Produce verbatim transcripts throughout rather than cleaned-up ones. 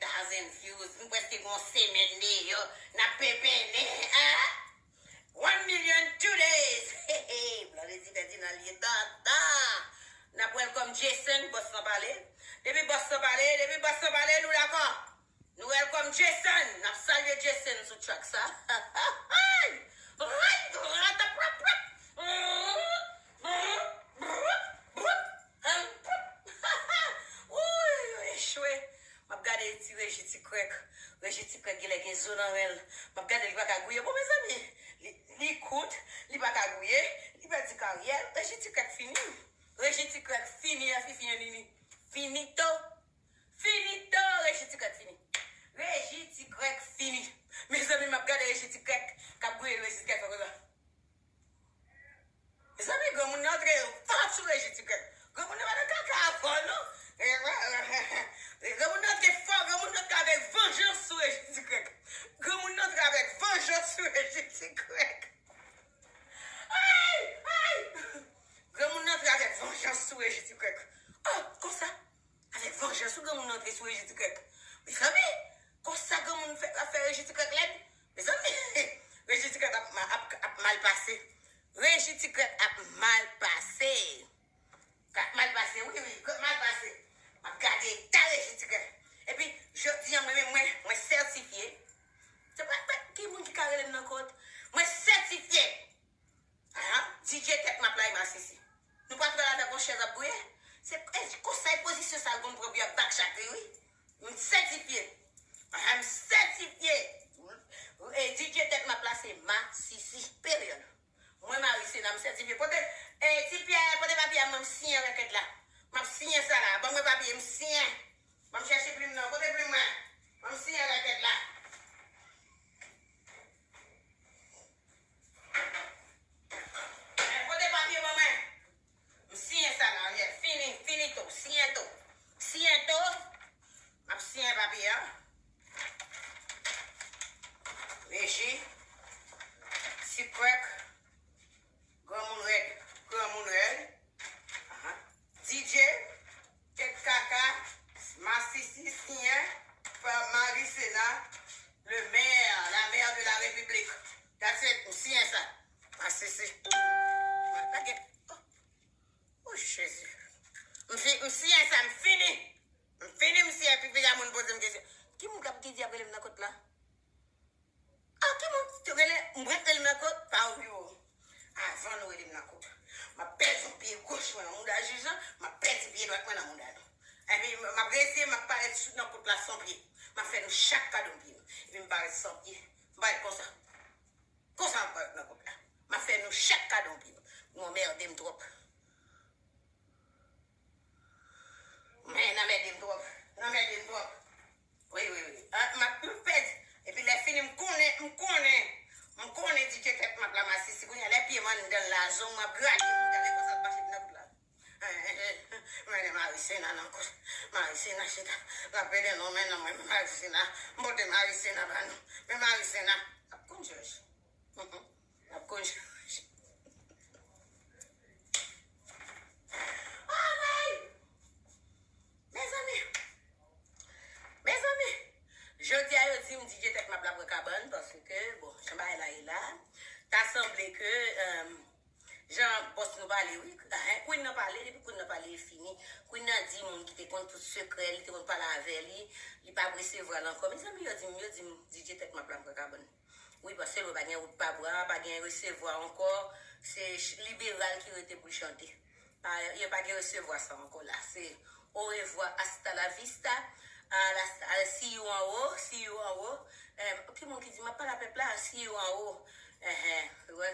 Thousand views. M prèske gen yon semèn deyò. N ap pepennen, hein? One million two days. Hey, hey, Blondedy Ferdinand li ye dandan. N ap welcome Jason, bòs lan pale. Depi bòs lan pale, depi bòs lan pale, nou dakò. Nou welcome Jason. N ap salye Jason sou track sa. Hey! Hey! Rataprapprap! Wouy, yo echwe. M ap gade ti Reji Ti Krèk. Reji Ti Krèk genlè gen zo nan ren l. M ap gade li pa ka gouye. Bon, mezanmi, li, li kout, li pa ka gouye, li pèdi karyè l. Reji Ti Krèk fini. Reji Ti Krèk fini, a fifi an nini. Finito. Finito, Reji Ti Krèk fini. Reji Ti Krèk fini. Mezanmi, m ap gade Reji Ti Krèk k ap gouye, Reji Ti Krèk fè konsa. Mezanmi, granmoun nan antre fò sou Reji Ti Krèk. Granmoun nan pa nan kaka a fò, non. Granmoun nan antre fò, granmoun nan antre avèk vanjans sou Reji Ti Krèk. Granmoun nan antre avèk vanjans sou Reji Ti Krèk. Ay! Ay! Granmoun nan antre avèk vanjans sou Reji Ti Krèk. Oh, konsa, avèk vanjans, ou granmoun nan antre sou Reji Ti Krèk. Mezanmi, konsa granmoun fè, ap fè Reji Ti Krèk lèd. Mezanmi, Reji Ti Krèk ap, ap, ap mal pase. Reji Ti Krèk ap mal pase. K ap mal pase, wi, wi, k ap mal pase. M ap gade eta Reji Ti Krèk. Epi, jodi a, mwen menm, mwen, mwen sètifye. Se pa, pa, ki moun ki ka rele m nan kot? Mwen sètifye. Aha, D J Tèt M ap la e masisi. Nou pa t wè l avèk yon chèz ap gouye? Se, e, konsa e pozisyon sa l konn pran pou y ap bakchake, wi. M sètifye. Aha, m sètifye. E, D J Tèt M ap la se masisi. Peryòd. Mwen Marisena, m sètifye. Pote, e, Ti Pyè, pote papye a, mwen m siyen rèkèt la. M ap siyen sa la. Ban mwen papye, m siyen. Ban m chèche plim nan. Kote plim mwen? Ban m siyen rèkèt la. Eh, pote papye ban mwen. M siyen sa la, yeah. Fini, finito, siyen to. Siyen to. M ap siyen papye a. Reji. Ti Krèk. Granmoun rèd. Granmoun rèd. Aha. D J. Tèt kaka, masisi siyen pa Marisena, le maire, la mère de la République. That's it, m siyen sa. Masisi. Pa gen, oh. Oh, Jezi. M fi-, m siyen sa, m fini. M fini, m siyen, epi piga moun poze m kesyon. Ki moun k ap ki di ap rele m nan kot la? Ah, ki moun ki te rele? M ret rele m nan kot? Pa ou yo. Avan nou rele m nan kot. M ap pèdi yon pye goch mwen nan mouda jij lan, m ap pèdi pye dwat mwen nan mouda nou. Epi m ap rete, m ap parèt sou nan kot la san pye. M ap fè nou chak kado yon pye. Epi m parèt san pye. M parèt konsa. Konsa m ap parèt nan kot la. M ap fè nou chak kado yon pye. Nou anmède m twòp. Men, n anmède m twòp. N anmède m twòp. Wi, wi, wi. Ah, m ap, m ap pèdi. Epi lè fini, m konnen, m konnen. M konnen D J Tèt M ap la masisi. Kounye a, lè pye m anndan l la, zong mwen ap grate, m gade konsa l mache nan kout la. Mwen, Marisena nan kout. Marisena chita. L ap pede non men non mwen, Marisena. M pote Marisena ba nou. Men Marisena ap konn jòj. Ap konn chanje. Anmwey! Mezanmi! Mezanmi! Jodi a, yo di m D J Tèt M ap la pran kabann, paske, bon, jan bagay la ye la, ta sanble ke, euh, jan bòs nou pale, wi, hein, Queen nan pale, depi Queen nan pale, e fini. Queen nan di moun ki te konn tout sekrè, li te konn pale avè li, li p ap resevwa l ankò. Mezanmi, yo di m, yo di m, D J Tèt M ap la pran kabann. Wi, paske nou pa gen wout pa bwa, pa gen resevwa ankò. Se ch-, liberal ki rete pou l chante. Pa, yo pa gen resevwa sa ankò la. Se au revoir, hasta la vista, a la, a, see you anwo, see you anwo. Em, ki moun ki di, m ap pale a pèp la, see you anwo. Enhen, wè.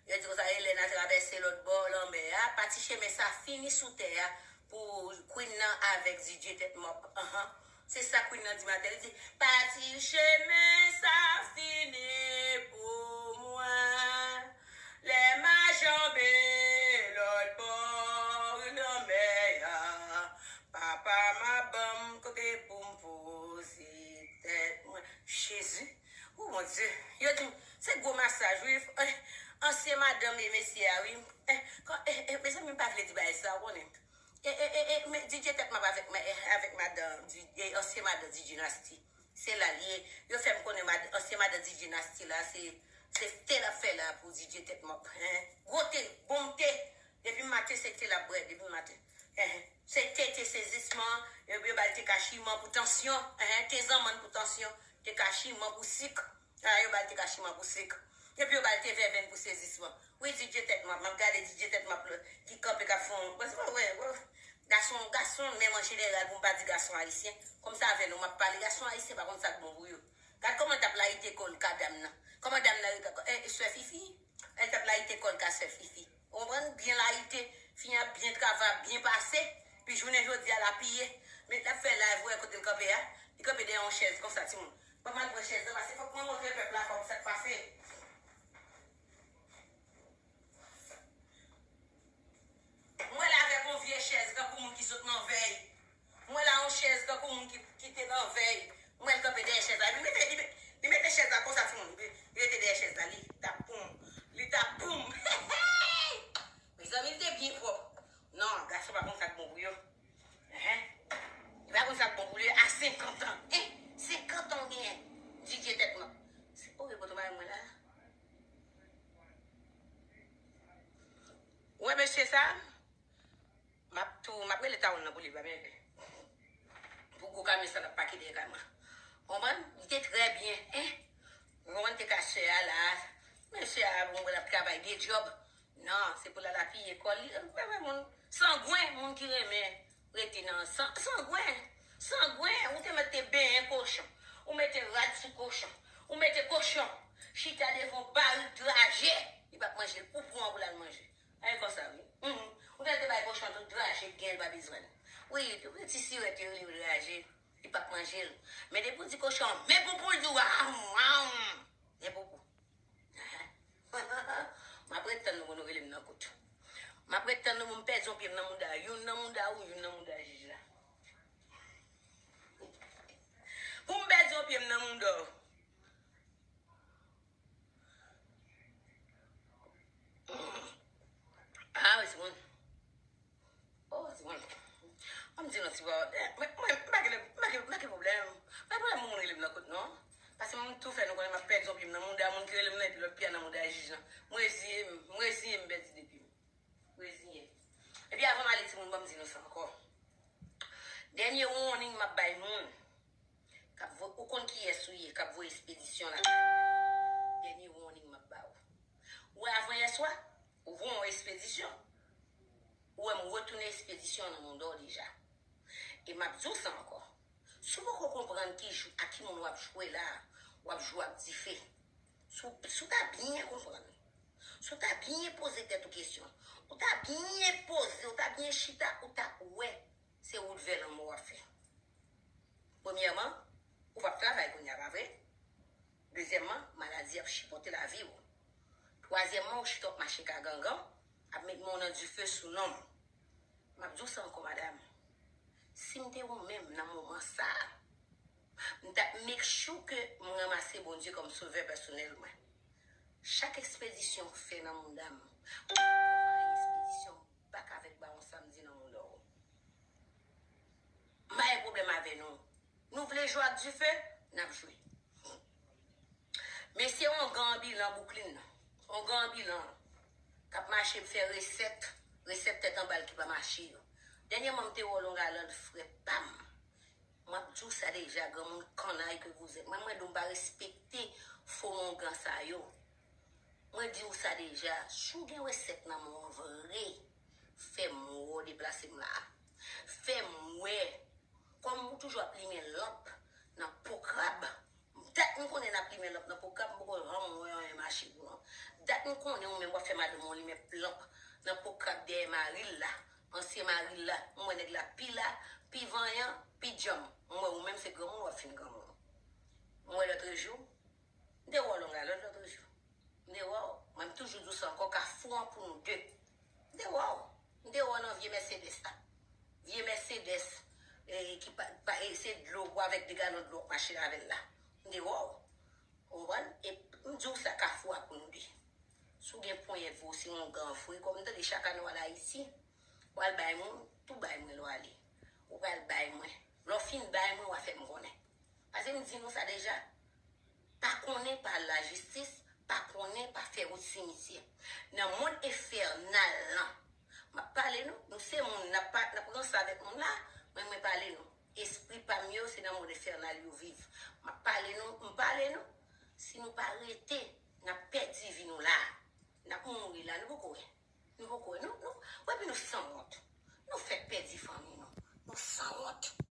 Yo di konsa, Hélène a travèse lòt bò lanmè a, pati chemen sa fini sou tè a pou Queen nan avèk D J Tèt M ap. Anhan. Se sa Queen nan di maten, li di, pati chemen sa fini pou mwen. Lè m a janbe lòt bò lanmè a, papa m a ban m kote pou m poze tèt mwen. Jezi, o Bondye, yo di m, se gwo masaj, wi. Eh, ansyen madanm e mesye a, wi. Eh, kan, eh, eh, mezanmi, m pa vle di bagay sa, ou konnen. E, e, e, e, men D J Tèt Map avèk, ma- e, avèk madan, di- e, ansyen madan D J Nasty. Se la l ye. Yo fè m konnen mad- ansyen madan D J Nasty la, se, se te l ap fè la pou D J Tèt Map. Hen. Gwo te, bon te. Depi maten, se te l ap bwè, depi maten. Hen. Se te, te sezisman, yo, yo ba l te kachiman pou tansyon. Hen. Te zanmann pou tansyon, te kachiman pou sik. A, yo ba l te kachiman pou sik. Epi yo ba l te vèvenn pou sezisman. Wi, D J Tèt Map, m ap gade D J Tèt Map la, ki kanpe k ap fè yon, bon, se pa wè, wè. Gason, gason, menm an jeneral, pou m pa di gason ayisyen, kòm sa avè nou m ap pale, gason ayisyen pa konn sa k bon pou yo. Gad kòman l t ap layite kò l ka dam nan. Kòman dam nan rete, e, e, sè Fifi? L t ap layite kò l ka sè Fifi. Ou konprann? Byen layite, fi a byen travay, byen pase, pi jounen jodi a l apiye. Men l ap fè live, ou wè kote l kanpe a? Li kanpe dèyè yon chèz konsa, timoun. Ban m al pran chèz la, paske fòk mwen montre pèp la kòb sa k pase. M wè l avèk yon vye chèz tankou moun ki sot nan vèy. M wè l a yon chèz tankou moun ki, ki te nan vèy. M wè l kanpe dèyè chèz la. Epi li mete, li, li mete chèz la konsa, timoun. Li, li rete dèyè chèz la. Li t ap poum. Li t ap poum. Mezanmi, li te byen pwòp. Non, gason pa konn sa k bon pou yo. Enhen. Li pa konn sa k bon pou li a senkant an. Hein? Senkant an w genyen. D J Tèt Map. Se, oh, e poto mari mwen la. Ou wè mesye sa? M ap tou, m ap rele tawon nan pou li, pa byen. Pou gwo kamyon sa l ap pake dèyè kay mwen. Konprann? Li te trè byen, en. Ou konprann, te ka sè a la. Men sè a, bon, l ap travay de djòb. Non, se pou l al apiye kò l. Li, li pa vle moun. Sangwen, moun ki renmen rete nan san-, sangwen. Sangwen, ou te mèt te benyen kochon. Ou mete rad sou kochon. Ou mete kochon chita devan yon barik draje. Li p ap manje l. Ou pran pou l al manje. Ay konsa, wi. Mhm. Ou te, te bay kochon tout draje, gen l pa bezwen l. Wi, tout ti sirèt yo rele yo draje, li p ap manje l. Men depi w di kochon, men poupou l di w, ah, waw, men poupou. M ap ret tann nou pou nou rele m nan kout. M ap ret tann nou pou m pèdi yon pye m nan mouda youn nan mouda ou, youn nan mouda jij la. Pou m pèdi yon pye m nan mouda w. Ah, wi, timoun. Oh, timoun. Ban m di nou, timoun. Eh, mwen, mwen, m pa gen, m pa gen, m pa gen pwoblèm. M pa gen pwoblèm pou moun rele m nan kout, non. Paske mwen tou fè nou konnen m ap pèdi yon pye m nan mouda moun ki rele m nan, epi lòt pye a nan mouda jij lan. M reziye m, m reziye m pèdi de pye m. M reziye m. Epi avan m ale, timoun, ban m di nou sa ankò. Dènye warning m ap bay moun k ap voye, ou konn kiyès ou ye, k ap voye espedisyon la. Dènye warning m ap ba w. Ou wè avan yèswa, ou voye yon espedisyon. Ou wè m retounen espedisyon nan mouda w deja. E m ap di w sa ankò. Si w poko konprann ki jou, ak ki moun w ap jwe la, w ap jwe ak dife. Si w, si w ta byen konprann, si w ta byen poze tèt ou kesyon, ou ta byen poze, ou ta byen chita, ou ta wè se wout vè lanmò w ap fè. Premyèman, ou p ap travay kounye a, pa vre? Dezyèmman, maladi ap chipote lavi w. Twazyèmman, ou chita w ap mache ka gangan, ap met men w nan dife sou nonm. M ap di w sa ankò, madanm. Si m te ou menm nan moman sa a, m t ap make sure ke m ranmase Bondye kòm sovè pèsonèl mwen. Chak ekspedisyon w fè nan mouda m, m ap konpare ekspedisyon bak avèk bawon samdi nan mouda w. M pa gen pwoblèm avè nou. Nou vle jwe ak dife, n ap jwe. Mesye, ongan anbilan Bouklin nan. Ongan anbilan k ap mache fè resèt, resèt tèt anba l ki pa mache yo. Dènyèman, m te wè w longalòd, frè pa m. M ap di w sa deja, granmoun kannay ke vous êtes. Mwen, mwen di w m pa respekte fo ongan sa yo. Mwen di w sa deja, si w gen resèt nan men w vre, fè m wè w deplase m la. Fè m wè. Kòm ou toujou ap limen lanp nan po krab, dat m konnen n ap limen lanp nan po krab, m poko janm wè anyen mache pou nou. Dat m konnen ou menm w ap fè madanm ou limen lanp nan po krab dèyè mari l la, ansyen mari l la, m wè nèg la pi la, pi vanyan, pi djanm. M wè ou menm se granmoun w ap fin granmoun. M wè lòtrejou, m te wè w longalòd lòtrejou. M te wè w. Mwen, m toujou di w sa ankò, kafou an pou nou de. M te wè w. M te wè w nan vye Mercedes la. Vye Mercedes, eh, ki pa, pa, eh, se dlo pou avèk de galon dlo w ap mache avè l la. M te wè w. Ou konprann? E m di w sa, kafou a pou nou de. Si w gen ponyèt vre, w se yon ongan vre, kòm m tande chak ane w al Ayiti, Ou al bay moun, tou bay mwen lè w ale. Ou pral bay mwen. Lè w fin bay mwen, w a fè m konnen. Paske m di nou sa deja. Pa konnen pa lajistis, pa konnen pa fè wout simityè. Nan mond enfènal lan, m ap pale nou, nou se moun, n ap pa- n ap ranse avèk moun la, men mwen pale nou. Espri pa m yo, se nan mond enfènal yo viv. M ap pale nou, m pale nou, si nou pa rete, n ap pèdi vi nou la. N ap mouri la, nou poko wè. Nou poko wè, non.